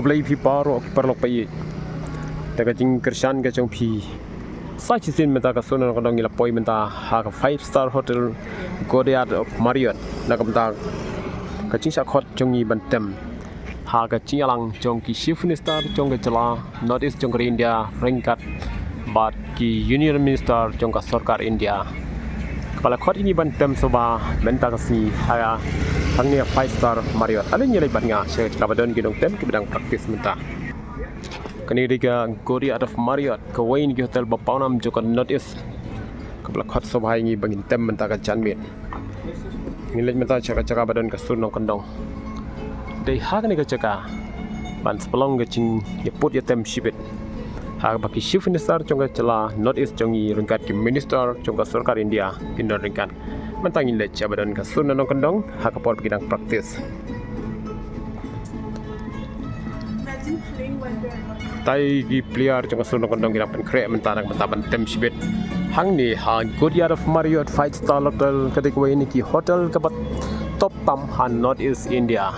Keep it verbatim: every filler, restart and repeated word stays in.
Khublei phi baroh ki paralok ba ïeit. Da ka jingkyrshan ka jong phi, sa shisien mynta ka sur nongkyndong ngi la poi mynta ha ka five star hotel Courtyard of Marriott. Na ka bynta ka jingshah khot jong ngi ban tem ha ka jingïalang jong ki Chief Minister jong ka jylla North East jong ka ri India ryngkat bad ki Union Minister jong ka sorkar India. Kaba la khot ïa ngi ban tem sngewbha mynta ka sngi ha hangne ha five star Marriott. Ale ngin ïa leit bad nga sha kaba don ki nongtem kiba dang practice mynta. Kane ka dei ka Courtyard of Marriott, kawei na ki hotel ba pawnam jong ka North East, kaba la khot sngewbha ïa ngi ba ngin tem mynta ka janmiet. Ngin leit mynta sha ka jaka ba don ka sur nongkyndong. Dei ha kane ka jaka ban sa pynlong ka jingïaput ïatem shibit ha kaba ki Chief Minister jong ka jylla North East jong ngi ryngkat ki Minister jong ka sorkar India kin don ryngkat. Mynta ngin leit sha ba don ka sur nongkyndong ha ka por ba ki dang practice. Te ki player jong ka sur nongkyndong ki dang pynkhreh mynta, na ka bynta ban tem shibit hangne ha Courtyard of Marriott five star hotel, ka dei kawei na ki hotel kaba top tam ha North East India.